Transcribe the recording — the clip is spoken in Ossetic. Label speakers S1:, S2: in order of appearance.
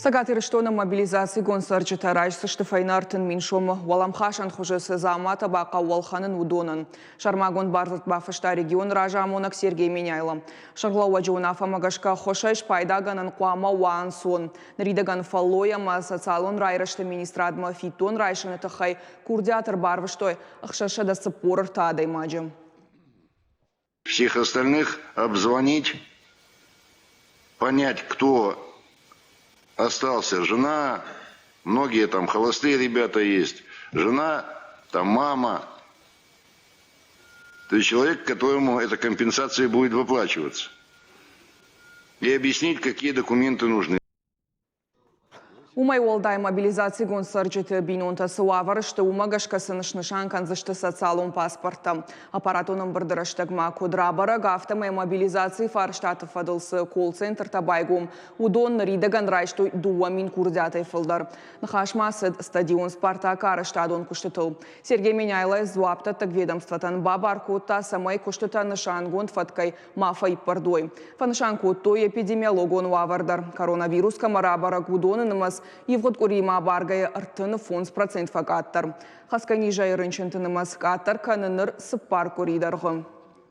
S1: Цӕгат Ирыстоны мобилизацигонд цӕрджытӕ райсдзысты фӕйнӕ 30 000 сомы уӕлӕмхасӕн хуызы цы дзауматӕ бахъӕуы ӕлхӕнын, уыдонӕн. Сӕрмагонд бардзырд бафыста регионы разамонӕг Сергей Меняйло. Сӕргълӕууӕджы уынаффӕмӕ гӕсгӕ ӕххуысӕй спайдагӕнӕн хъуамӕ уа ӕнцон. Ныридӕгӕн фӕллой ӕмӕ социалон райрӕзты министрадмӕ фиддон райсыны тыххӕй курдиат ӕрбарвыстой 643 адӕймаджы.
S2: Всех остальных обзвонить, понять, кто остался. Жена, многие там холостые ребята есть, жена, там мама. То есть человек, которому эта компенсация будет выплачиваться. И объяснить, какие документы нужны.
S1: Уымӕй уӕлдай мобилизацигонд цӕрджыты бинонтӕ цы уавӕры сты, уымӕ гӕсгӕ сын снысан кӕндзысты социалон паспорттӕ. Аппаратон ӕмбырды рӕстӕгмӕ куыд рабӕрӕг, афтӕмӕй мобилизацийы фарстаты фӕдыл цы колл-центртӕ байгом, уыдон ныридӕгӕн райстой 2000 курдиатӕй фылдӕр. Ныхас ма цыд стадион «Спартак» арӕзтадон куыстытыл. Сергей Меняйло дзуапдӕттӕг ведомствотӕн бабар кодта, цӕмӕй куыстытӕ нысангонд фӕткӕй ма фӕиппӕрд уой. Фӕнысан кодтой эпидемиологон уавӕр дӕр. Коронавирус кӕмӕ рабӕрӕг, уыдоны нымӕц ивгъуыд къуыримӕ абаргӕйӕ 35% фӕкъаддӕр. Хӕцгӕ низӕй рынчынты нымӕц къаддӕр кӕны ныр цыппар къуыри дӕргъы.